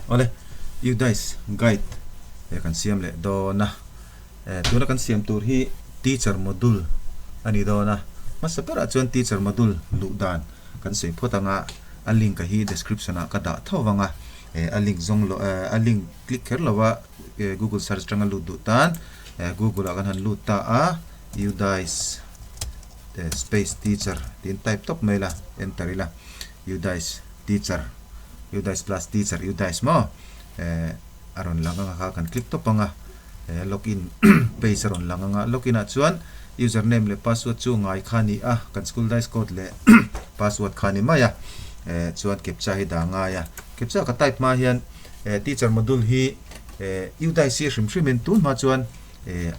Awle, UDISE guide he kan siam leh dawn a, tuna kan siam tur hi teacher module a ni dawn a, hmasa berah chuan teacher module luh dan kan sawi phawt ang a, a link a hi description ah ka dah tho vang a, a link zawng lo a link click kher lo a google search atanga lut duh tan google ah kan han lut ta a, UDISE space teacher tiin type tawp mai ila enter ila UDISE teacher UDISE plus teacher UDISE maw eh a rawn lang anga kha kan click tawp anga eh login page a rawn lang anga login ah chuan user name leh password chu ngai kha a ni a kan school dice code leh password kha a ni mai a eh chuan captcha hi dah ngai a captcha ka type hma hian eh teacher module hi eh UDISE hi hrim hrim in tun hma chuan eh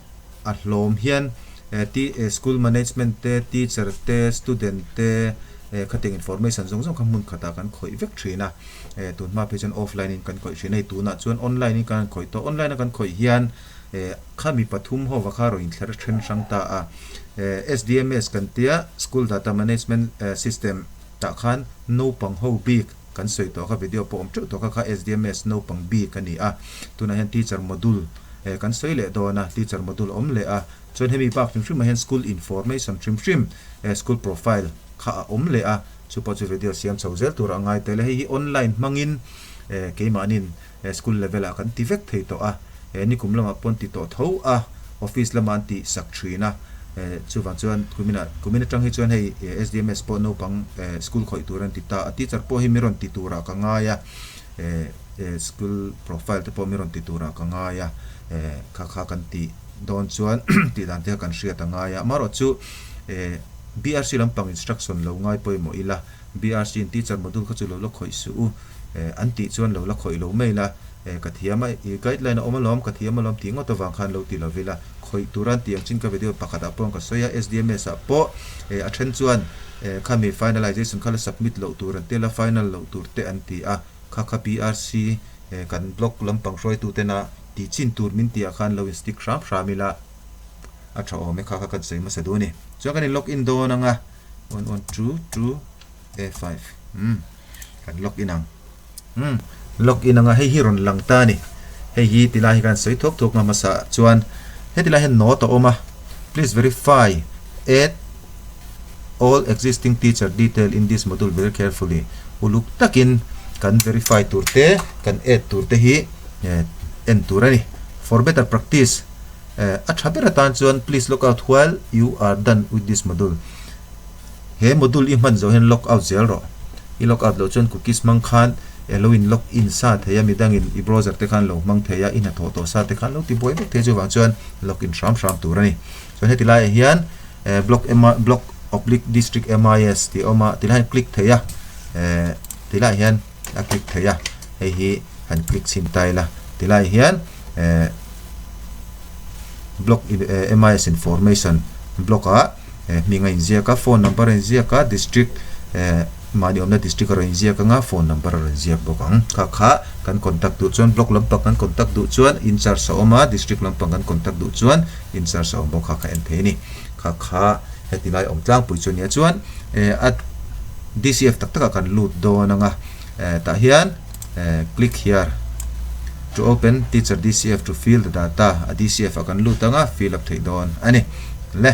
a hlawm hian eh ti eh school management te teacher te student te eh khatiang information zawng zawng kha hmun khatah kan khawih vek thin a eh tun hma phei chuan offline in kan khawih thin a hei tunah chuan online in kan han khawih tawh online a kan khawih hian eh khami pathum ho va kha rawn inthler then hrang ta a eh S_D_M_S kan tia school data management eh system tah khan naupang ho bik kan sawi tawh kha video pawh awm teuh tawh kha kha S_D_M_S naupang bik a ni a tunah hian teacher module Eh kan sawi leh dawn a, teacher module a awm leh a, chuan hemi bak hrim hrimah hian school information hrim hrim eh school profile kha a awm leh a, chu pawh chu video siam chho zel tur a ngai tel a, hei hi online hmangin eh keimahnin eh school level ah kan ti vek thei tawh a, eh nikum lamah pawh an ti tawh tho a, office lamah an tih sak thin a, eh chuvang chuan kuminah kumin atang hi chuan hei eh SDMS pawh naupang eh school khawih tur an ti ta a, teacher pawh hi mi rawn ti turah ka ngai a, eh. School profile te pawh mi rawn ti turah ka ngai a, kha kha kan tih dawn chuan tih dan te kha kan hriat a ngai a. Amaherawh chu BRC lampang instruction lo ngai pawimawh ila, BRC in teacher module kha chu lo la khawih suh u, an tih chuan lo la khawih lo mai ila, ka thiam a, i guideline a awm alawm, ka thiam alawm tih ngawt avang khan lo ti lo ila, khawih tura an tih ang chin ka video pakhatah pawh ka sawi a, SDMS ah pawh a then chuan khami finalization kha la submit loh tur an ti a, la final loh tur te an ti a. Kha kha PRC kan block lampang hruaitu tena tih chin tur min tihah khan lo in stick hram hram ila a tha awm e kha kha kan sawi hmasa duh a ni. Chuan kan in log in dawn ang a, one one two two A five umm kan log in ang umm log in ang a hei hi rawn lang ta a ni. Hei hi tilai hi kan sawi thuak thuak nga hmasa chuan heti lai hian note a awm a please verify add All existing teacher detail in this module very carefully, uluk takin kan verify tur te, kan add tur te hi en tur a ni. For better practice, a tha ber atan chuan please log out while you are done with this module. He module i hman zawh hian log out zel rawh. I log out loh chuan cookies hmang khan lo in log in sa thei a, midangin i browser te khan lo hmang thei a, i hnathawh tawh sa te khan lo ti buai vek thei chuvang chuan log in hram hram tur a ni. Chuan heti laiah hian block M block oblique district M_I_S tih a awm a tilai hian click theih a tilaiah hian a click theih a hei hi han click chhin ta ila tilaiah hian block M_I_S information block ah hming a inziak a phone number a inziak a district mahni awmna district a rawn inziak anga phone number a rawn ziak bawk ang kha kha kan contact duh chuan block lampang kan contact duh chuan incharge a awm a district lampang kan contact duh chuan incharge a awm bawk kha kha en thei a ni kha kha heti lai awm tlangpui chu a nia chuan eh a D_C_F tak takah kan lut dawn ang a eh tah hian eh click here to open teacher D_C_F to fill the data a D_C_F ah kan lut ang a fill up theih dawn a ni le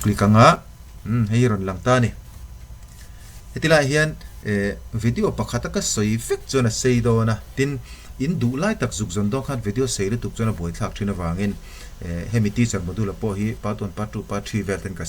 click ang a umm hei hi rawn lang ta a ni heti laiah hian eh video pakhat a ka sawi vek chuan a sei dawn a tin in duh lai tak zuk zawn dawn khan video sei lutuk chuan a buaithlak thin avangin Eh hemi teacher module a pawh hi part one, part two, part three vel ten ka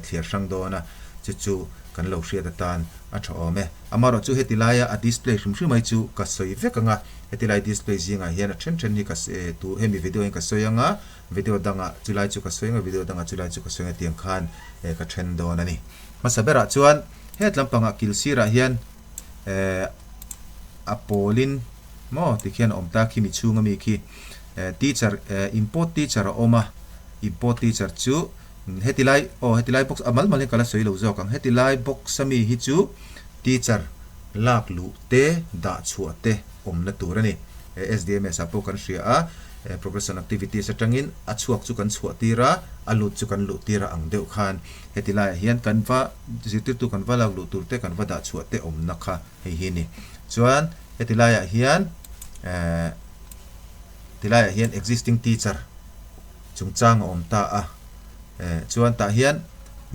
thliar hrang dawn a, chu chu kan lo hriat atan a tha awm e. Amaherawh chu heti laia a display hrim hrim mai chu ka sawi vek ang a, heti lai display zingah hian a then then hi ka tu hemi video hian ka sawi ang a, video dangah chu lai chu ka sawi ang a, video dangah chu lai chu ka sawi ang a tiang khan ka then dawn a ni. Hmasa berah chuan het lampangah kil sirah hian eh a pawlin maw tikhian a awm ta khi mi chhunga mi khi. Teacher import teacher a awm a, import teacher chu heti lai aw heti lai box a mal mal hi ka la sawi lo zawk ang, heti lai box a mi hi chu teacher lak luh te dah chhuah te awmna tur a ni. SDMS ah pawh kan hria a, progression activities atangin a chhuak chu kan chhuah tir a, a lut chu kan luh tir a ang deuh khan heti laiah hian kan va zirtirtu kan va lak luh tur te kan va dah chhuah te awmna kha hei hi a ni. Chuan heti laiah hian. Eh tilaiah hian existing teacher chungchang a awm ta a eh chuan tah hian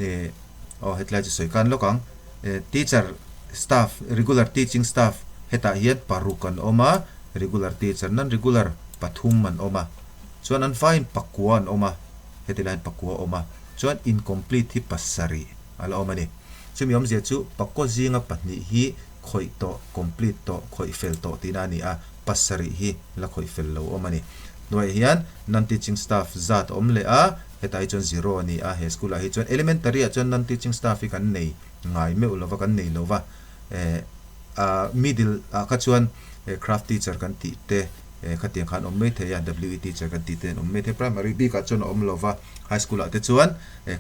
eh aw hetlai chu sawi kan lawk ang eh teacher staff regular teaching staff hetah hian paruk an awm a regular teacher non regular pathum an awm a chuan an faiin pakua an awm a heti laiin pakua a awm a chuan incomplete hi pasarih a la awm a ni chumi awmzia chu pakaw zinga pahnih hi khawih tawh, complete tawh, khawih fel tawh tihna a ni a, pasarih hi la khawih fel lo awm a ni. Hnuaiah hian non-teaching staff zat a awm leh a, hetah hi chuan zero a ni a, he school ah hi chuan elementary ah chuan non-teaching staff hi kan nei ngai meuh lova, kan nei lova, eh middle ah kha chuan craft teacher kan tih te khatiang khan awm mai thei a, WE teacher kan tih te an awm mai thei, primary bikah chuan a awm lova, high school ah te chuan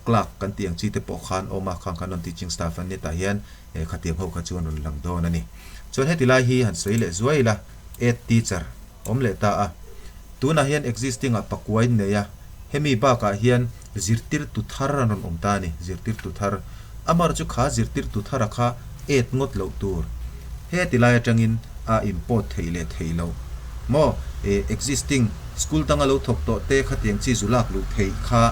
clerk kan tih ang chi te pawh khan awm a, khang khan non-teaching staff an ni tah hian He khatiang ho kha chuan rawn lang dawn a ni. Chuan heti lai hi han sawi leh zuai ila, Ed teacher awm leh ta a. Tunah hian existing ah pakua in nei a, hemi bakah hian zirtirtu thar an rawn awm ta a ni, zirtirtu thar. Amar chu kha zirtirtu thara kha Ed ngawt loh tur. Heti lai atangin a import theih leh theih loh. Maw? E existing school danga lo thawk tawh te khatiang chi zu lak luh theih kha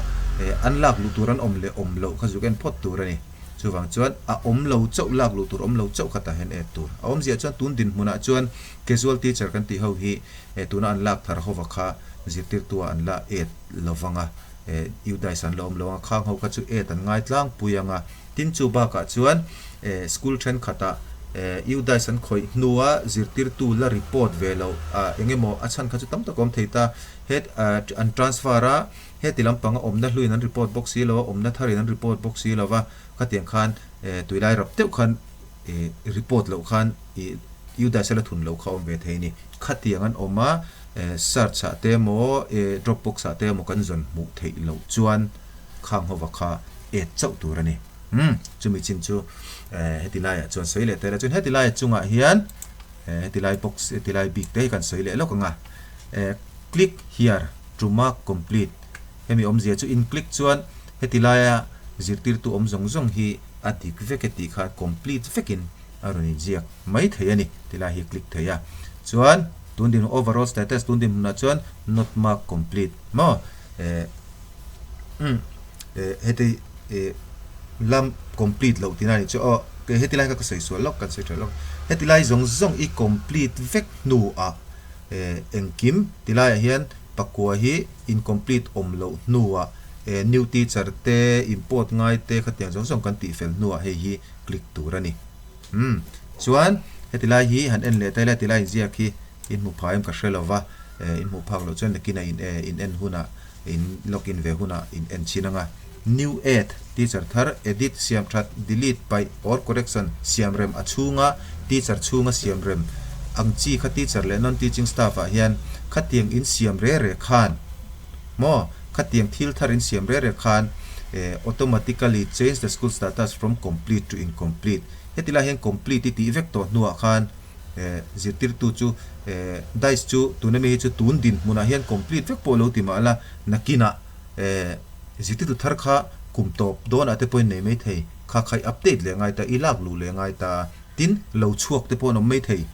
an lak luh tur an awm leh awm loh kha zuk en phawt tur a ni. Chuvang chuan a awm lo chauh lak luh tur awm lo chauh khatah hian add tur. A awmziah chuan tun dinhmunah chuan casual teacher kan tih ho hi eh tuna an lak thar hova kha zirtirtua an la add lo vang a, eh UDISE an la awm lo ang a, khang ho kha chu add an ngai tlangpui ang a. Tin chu bakah chuan eh school thenkhatah eh UDISE an khawih hnua zirtirtu la report ve loh ah eng emaw a chhan kha chu tam tak a awm thei ta. Het an transfer a. Heti lampanga awmna hluin an report bawk si lo a, awmna tharin an report bawk si lo va, khatiang khan tuilai rap deuh khan report loh khan UDISE a la thun loh kha awm ve thei a ni. Khatiang an awm a, search ah te emaw dropbox ah te emaw kan zawn hmuh theih loh chuan khang hova kha add chauh tur a ni. Umm chumi chin chu heti laiah chuan sawi leh tel a, chuan heti laia chungah hian heti lai box heti lai bik te hi kan sawi leh lawk ang a, click here. To mark complete, Hemi awmzia chu in click chuan heti laia zirtirtu awm zawng zawng hi a dik vek e tih kha complete vekin a rawn inziak mai thei a ni ti lai hi click thei a. Chuan tun dinhmun overall status tun dinhmunah chuan not mark complete maw eh umm eh heti eh lam complete loh tihna a nih chu aw heti lai kha ka sawi sual lawk kan sawi tha lawk heti lai zawng zawng i complete vek hnuah Eh engkim ti laiah hian pakua hi incomplete awm loh hnuah eh new teacher te import ngai te khatiang zawng zawng kan tih fel hnuah hei hi click tur a ni. Umm chuan heti lai hi han en leh ta ila ti lai inziak hi in hmu phah em ka hre lova eh in hmuh phak loh chuan nakinah in eh in en hunah in login ve hunah in en chin anga new add teacher thar edit siam that delete paih or correction siam rem a chhunga teacher chhunga siam rem ang chi kha teacher leh non teaching staff ah hian khatiang in siam re re khan maw khatiang thil thar in siam re re khan eh automatically change the school status from complete to incomplete heti lai hian complete i tih vek tawh hnuah khan Eh zirtirtu chu eh dice chu tuna mi hi chu tun dinhmunah hian complete vek pawh lo ti mah la nakinah eh zirtirtu thar kha kum tawp dawnah te pawhin nei mai thei kha kha i update leh ngai ta i lak luh leh ngai ta tin lo chhuak te pawh an awm mai thei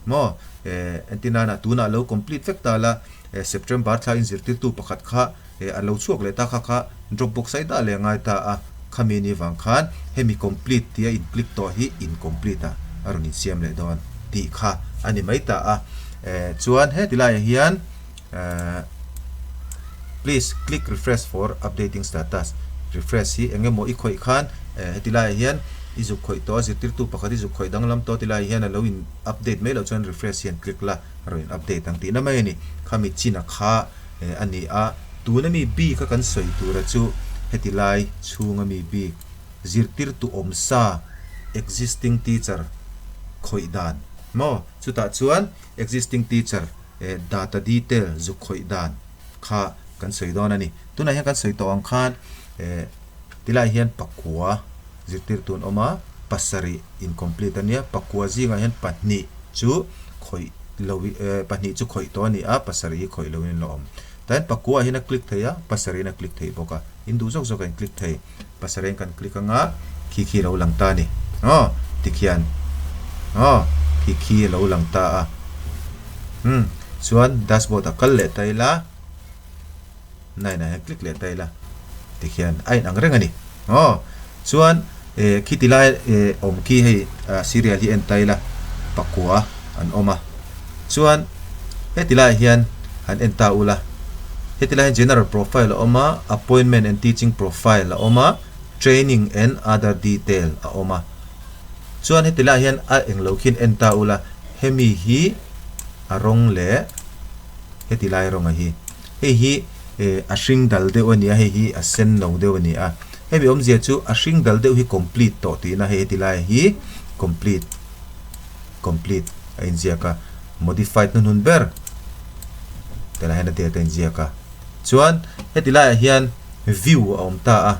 maw eh entir nana tunah lo complete vek ta la eh September thla in zirtirtu pakhat kha eh a lo chhuak leh ta kha kha dropbox a i dah leh ngai ta a, khami ni vang khan hemi complete tia in click tawh hi incomplete ah a rawn insiam leh dawn tih kha a ni mai ta a, eh chuan heti laiah hian eh please click refresh for updating status refresh hi eng emaw i khawih khan eh heti laiah hian i zuk khawih tawh a zirtirtu pakhat i zuk khawih danglam tawh ti laiah hian a lo in update mai loh chuan refresh hian click la a rawn in update ang tihna mai a ni, khami chin a kha. a ni a, tuna mi bik a kan sawi tura chu heti lai chhunga mi bik zirtirtu awm sa existing teacher khawih dan maw chutah chuan existing teacher data detail zuk khawih dan kha kan sawi dawn a ni. Tunah hian kan sawi tawh ang khan tilai hian pakua zirtirtu an awm a, pasarih incomplete a nia, pakua zingah hian pahnih chu khawih lo pahnih chu khawih tawh a ni a, pasarih hi khawih loin an la awm. Tah hian pakua hian a click thei a, pasarih in a click thei bawk a, in duh zawk zawk a in click thei. Pasarih in kan click anga khi khi a lo lang ta a ni. Aw tikhian aw khi khi a lo lang ta a. Umm chuan dashboard ah kal leh ta ila nine ah hian click leh ta ila tikhian a inang reng a ni. Aw chuan eh khiti lai eh awm khi hei ah serial hi en ta ila pakua an awm a chuan heti laiah hian han en ta ula heti lai hian general profile a awm a appointment and teaching profile a awm a training and other detail a awm a chuan heti laiah hian a englo khian en ta ula hemi hi a rawng leh heti lai rawnga hi hei hi eh a hring dal deuh a ni a hei hi a sen lo deuh a ni a hemi awmzia chu a hring dal deuh hi complete tawh tihna hei heti lai hi complete complete a inziak a modified hnuhnun ber tilai hian a date a inziak a chuan heti laiah hian view a awm ta a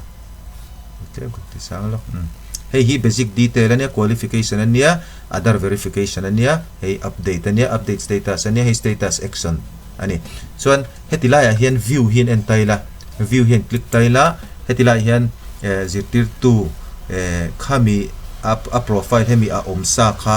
tlem ka ti sang lawk umm hei hi basic detail a nia qualification a nia other verification a nia hei update a nia update status a nia hei status action a ni chuan heti laiah hian view hi an en ta ila view hian click ta ila heti laiah hian eh zirtirtu eh khami a a profile hemi a awm sa kha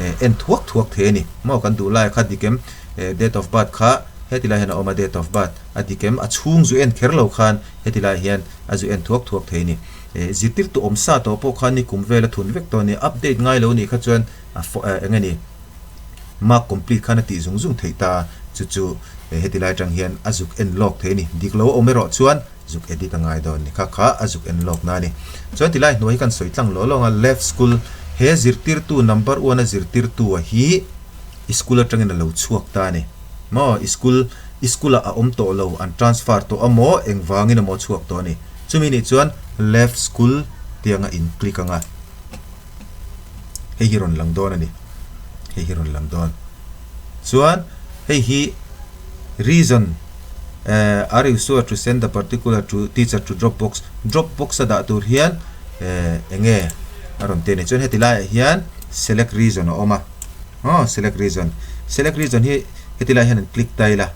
eh en thuak thuak thei a ni maw kan duh lai kha dik em eh date of birth kha heti lai hian a awm a date of birth a dik em a chhung zu en kher lo khan heti lai hian a zu en thuak thuak thei a ni. Eh zirtirtu awm sa tawh pawh khan ni kum vel a thun vek tawh a ni. Update ngai lo nih kha chuan a eh eng nge ni mark complete khan a tih zung zung theih ta a, chu chu eh heti lai atang hian a zuk en lawk thei a ni. Dik lo a awm erawh chuan zuk edit a ngai dawn ni kha kha a zuk en lawk na a ni. Chuan ti lai hnuai hi kan sawi tlang lawh lawng a left school he zirtirtu number one a zirtirtu a hi school atangin a lo chhuak ta a ni. Maw school school ah a awm tawh lo an transfer tawh a maw engvangin a maw chhuak tawh a ni. Chumi nih chuan left school tianga in click anga hei hi rawn lang dawn a ni. Hei hi rawn lang dawn. Chuan hei hi reason eh are you sure to send the particular to teacher to dropbox dropbox a dah tur hian eh enge a rawn ti a ni. Chuan heti laiah hian select reason a awm a aw select reason select reason hi heti laiah hian an click ta ila.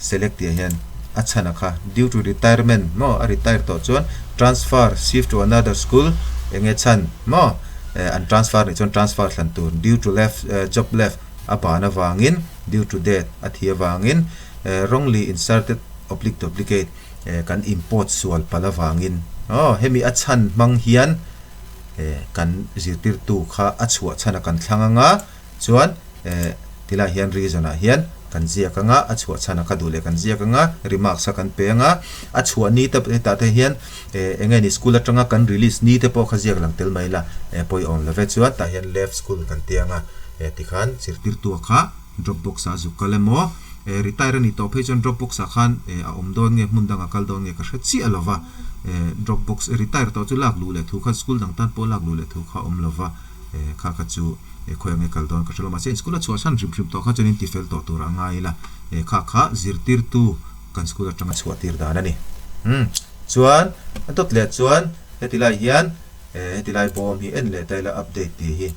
Select tih ah hian a chhan a kha due to retirement maw a retire tawh chuan transfer shift to another school eng nge chhan maw eh an transfer nih chuan transfer thlan tur due to left eh job left a ban avangin due to death a thi avangin eh wrongly inserted oblique duplicate eh kan import sual palh avangin aw hemi a chhan hmang hian eh kan zirtirtu kha a chhuah chhan a kan thlang anga Chuan eh tilai hian reason ah hian kan ziak anga a chhuah chhan a ka duh leh kan ziak anga remarks kha kan pe anga a chhuah ni te hetah te hian eh eng nge ni school atanga kan release ni te pawh kha ziak lang tel mai la eh pawih awm lo ve chuan tah hian left school kan ti anga eh tikhan zirtirtu a kha drop box ah zuk kal emaw eh retire a nih tawh phei chuan drop box ah khan eh a awm dawn nge hmun dang a kal dawn nge ka hre chiah lo va eh drop box retire tawh chu lak luh leh thu kha school dang tan pawh lak luh leh thu kha awm lo va eh kha kha chu eh khawi ang nge kal dawn ka hre lo mahse in school a chhuah chhan hrim hrim tawh kha chuan in ti fel tawh tur a ngai ila eh kha kha zirtirtu kan school atanga chhuah tir dan a ni umm chuan a dawt leh chuan heti lai hian eh heti lai bawm hi en leh ta ila update tih hi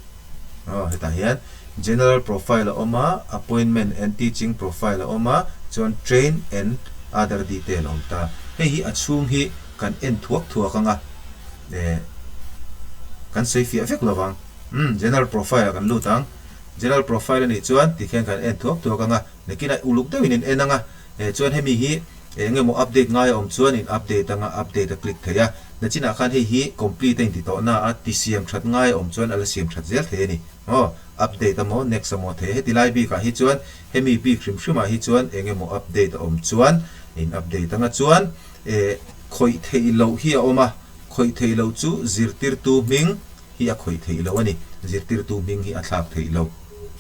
aw hetah hian general profile a awm a appointment and teaching profile a awm a chuan train and other detail a awm ta hei hi a chhung hi kan en thuak thuak anga eh kan sawi fiah vek lovang. Umm general profile ah kan lut ang. General profile anih chuan tikhian kan en thuak thuak anga, nakinah uluk deuhin in en anga, eh chuan hemi hi eng emaw update ngai a awm chuan in update anga update a click thei a, nachinah khan hei hi complete a inti tawh na a ti siam that ngai a awm chuan a la siam that zel thei a ni. Aw update amaw next amaw thei a, heti lai bikah hi chuan hemi bik hrim hrimah hi chuan eng emaw update a awm chuan in update anga chuan eh khawih theih loh hi a awm a, khawih theih loh chu zirtirtu hming hi a khawih theih loh a ni. Zirtirtu hming hi a thlak theih loh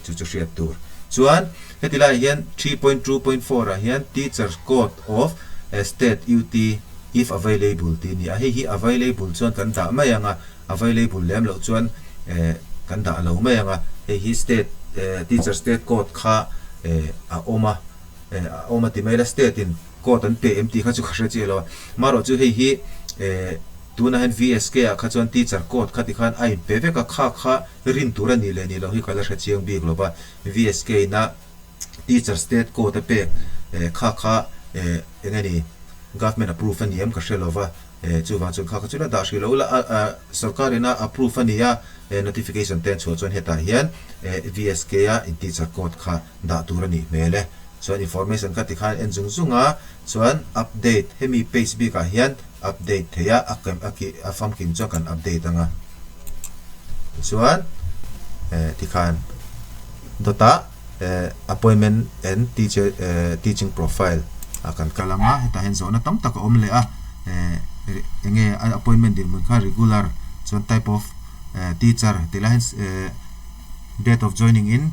chu chu hriat tur. Chuan heti laiah hian 3.2.4 ah hian Teacher Code of State UT if available tih a ni a. Hei hi available chuan kan dah mai ang a, available lem loh chuan eh kan dah lo mai ang a. Hei hi State eh Teacher State Code kha eh a awm a, eh a awm a ti mai la State in Code an pe em tih kha chu ka hre chiah lo a. Marawh chu hei hi eh tunah hian VSK ah kha chuan teacher code kha tikhan a inpe vek a, kha kha rin tur a nih leh nih loh hi ka la hre chiang bik lo va. VSK ina teacher state code a pek eh kha kha eh eng nge ni government approve a ni em ka hre lo va, chuvang chuan kha kha chu la dah hrih lo ula a sorkar ina approve a ni a, notification te an chhuah chuan hetah hian VSK a in teacher code kha dah tur a nih hmel e. Chuan information kha tikhan en zung zung a, chuan update hemi page bikah hian update thei a, a kem a ki a famkim chuan kan update ang a. Chuan tikhan dawtah appointment and teacher teaching profile ah kan kal ang a, hetah hian zawhna tam tak a awm leh a, enge a appointment dinhmun kha regular chuan type of teacher tih lai hian Date of joining in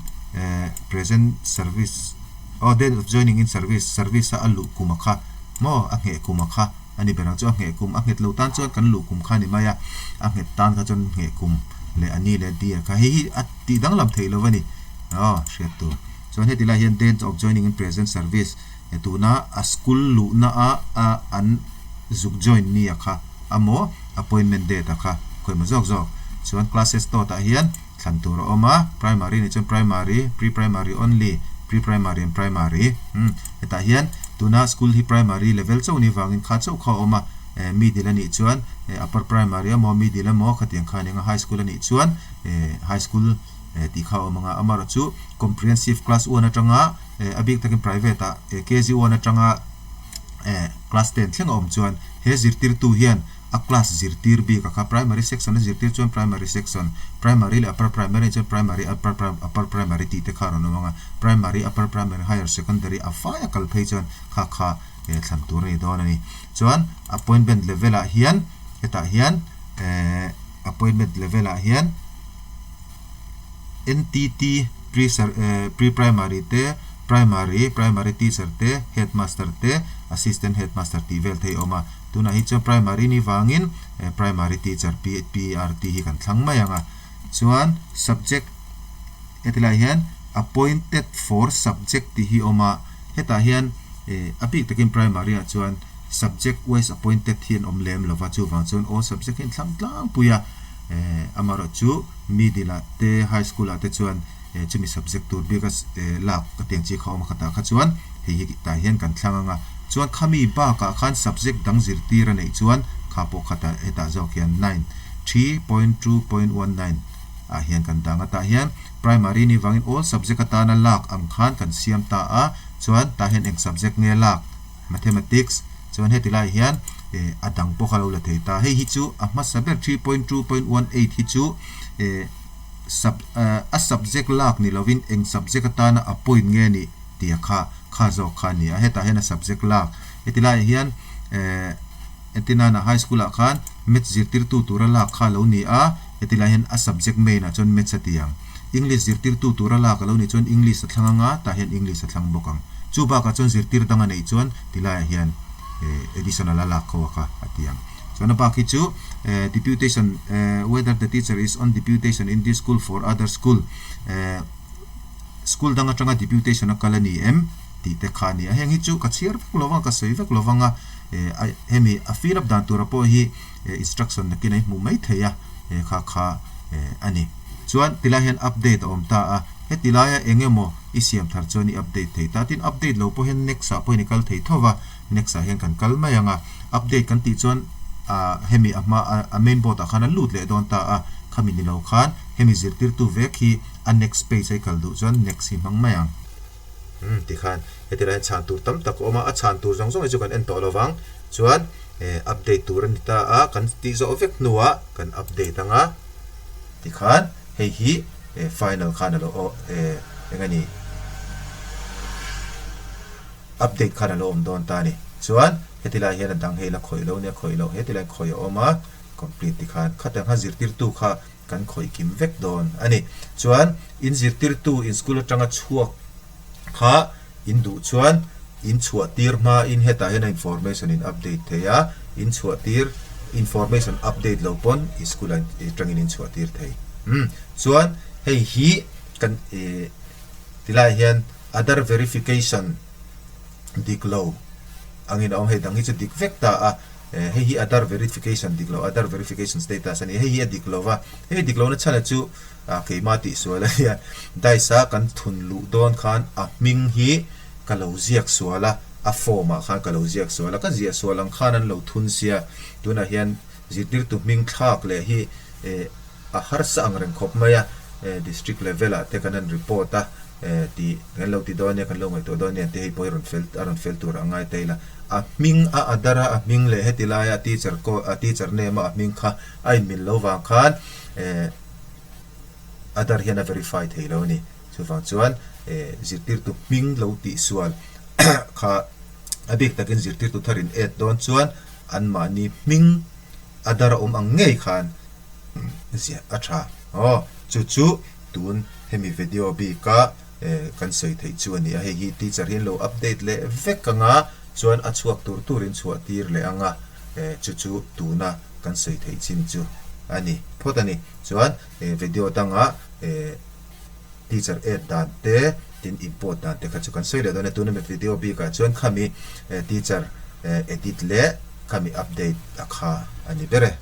present service aw date of joining in service service a a luh kum a kha maw a ngheh kum a kha a ni ber ang chu a ngheh kum a nghet lo tan chuan kan luh kum kha a ni mai a a nghet tan kha chuan ngheh kum leh a ni leh di a kha hei hi a tih danglam theih lo a ni aw hriat tur chuan heti lai hian date of joining in present service tuna a school luhna a a an zuk join ni a kha amaw appointment date a kha khawimaw zawk zawk chuan classes tawt ah hian thlan tur a awm a, primary nih chuan primary, pre-primary only, pre-primary and primary umm hetah hian tuna school hi primary level chauh ni vangin kha chauh kha a awm a, eh middle a nih chuan eh upper primary emaw middle emaw khatiang kha a ni ang a, high school a nih chuan eh high school eh tih kha a awm ang a, amaherawhchu comprehensive class one atanga eh a bik takin private ah eh KG one atanga eh class ten thleng a awm chuan he zirtirtu hian A class zirtir bik a kha primary section a zirtir chuan primary section, primary leh upper primary chuan primary upper upper primary tih te kha a rawn awm ang a, primary upper primary higher secondary a fai a kal phei chuan kha kha eh thlan tur a ni dawn a ni. Chuan appointment level ah hian hetah hian eh appointment level ah hian NTT pre eh pre primary te primary primary teacher te headmaster te assistant headmaster tih vel thei a awm a. Tunah hi chuan primary ni vangin primary teacher PRT hi kan thlang mai ang a. Chuan subject hetilai hian appointed for subject tih hi a awm a, hetah hian a bik takin primary ah chuan subject wise appointed hi an awm lem lo va, chuvang chuan all subject hi an thlang tlangpui a, amaherawh chu middle ah te high school ah te chuan chumi subject tur bik a lak ka tiang chi kha awm a khatah kha chuan hei hi tah hian kan thlang ang a, chuan khami bakah khan subject dang zirtir a neih chuan kha pawh khatah hetah zawk hian 9 3.2.19 ah hian kan dang a, tah hian primary ni vangin all subject atana lak ang khan kan siam ta a, chuan tah hian eng subject nge lak mathematics chuan heti lai hian a dang pawh kha lo la thei ta, hei hi chu a hmasa ber 3.2.18 hi chu sub a subject lak ni lovin eng subject atana appoint nge nih tih a kha kha zawk kha a ni a, hetah hian a subject lak heti laiah hian eh entirnana high school ah khan maths zirtirtu tura lak kha a lo ni a, heti lai hian a subject main ah chuan maths a ti ang, English zirtirtu tura lak a lo nih chuan English a thlang anga tah hian English a thlang bawk ang, chu bakah chuan zirtir dang a neih chuan ti laiah hian eh additional a lak ho a kha a ti ang. Chuan a bak hi chu deputation whether the teacher is on deputation in this school for other school school dang atanga deputation a kal a ni em tih te kha a ni a. Heng hi chu ka chhiar vek lo vang, ka sawi vek lo vang a, hemi a fill up dan tura pawh hi instruction nakin a hmuh mai thei a kha kha a ni. Chuan tilai hian update a awm ta a, heti laia eng emaw i siam thar chuan i update thei ta. Tin, update lo pawh hian next ah pawhin i kal thei tho va. Next ah hian kan kal mai ang a, update kan tih chuan ah hemi a hma a main board ah khan a lut leh dawn ta a, khami ni lo khan hemi zirtirtu vek hi a next page a i kal duh chuan next hi hmang mai ang. Umm tikhan heti lai hian chhan tur tam tak a awm a, a chhan tur zawng zawng hi chu kan en tawh lo vang, chuan eh update tur a ni ta a, kan tih zawh vek hnuah kan update ang a, tikhan hei hi eh final khan a lo aw eh eng a ni. Update khan a lo awm dawn ta a ni. Chuan heti lai hian a dang hei la khawih lo nia khawih loh heti lai khawih a awm a, complete ti khan khatiang kha zirtirtu kha kan khawih kim vek dawn a ni. Chuan in zirtirtu in school atanga chhuak kha in duh chuan in chhuah tir hma in hetah hian a information in update thei a, in chhuah tir information update lo pawn i school atangin in chhuah tir thei. Umm chuan hei hi kan ih Tilai hian other verification dik lo angin a awm, hei dang hi chu dik vek ta a, hei hi other verification dik lo, other verification status a ni, hei hi a dik lo va, hei dik lohna chhan chu keimah tih sual a nia, dice a kan thun luh dawn khan a hming hi ka lo ziak sual a, A form ah khan ka lo ziak sual a, ka ziah sual ang khan an lo thun sia, tunah hian zirtirtu hming thlak leh hi eh a harsa ang reng khawp mai a, eh district level ah te kan han report a, eh tih kan lo ti dawn nia, kan lo ngaihtuah dawn nia tih hei pawh hi rawn fel a rawn fel tur a ngai ta ila. A hming a adar a, a hming leh heti laia teacher ko a teacher name a a hming kha a inmil lo vang khan eh adar hian a verify thei lo a ni. Chuvang chuan eh zirtirtu hming lo tihsual kha a bik takin zirtirtu tharin add dawn chuan anmahni hming a dar a awm ang ngei khan ziah a tha. Aw chu chu tun hemi video bika eh kan sawi theih chu a ni a, hei hi teacher hi an lo update leh vek anga chuan a chhuak tur turin chhuah tir leh anga eh chu chu tuna kan sawi theih chin chu a ni phawt a ni. Chuan eh video dangah eh. Teacher add dan te, tin import dan te kha chu kan sawi leh dawn a, tuna mi video bikah chuan khami teacher edit leh khami update a kha a ni ber e.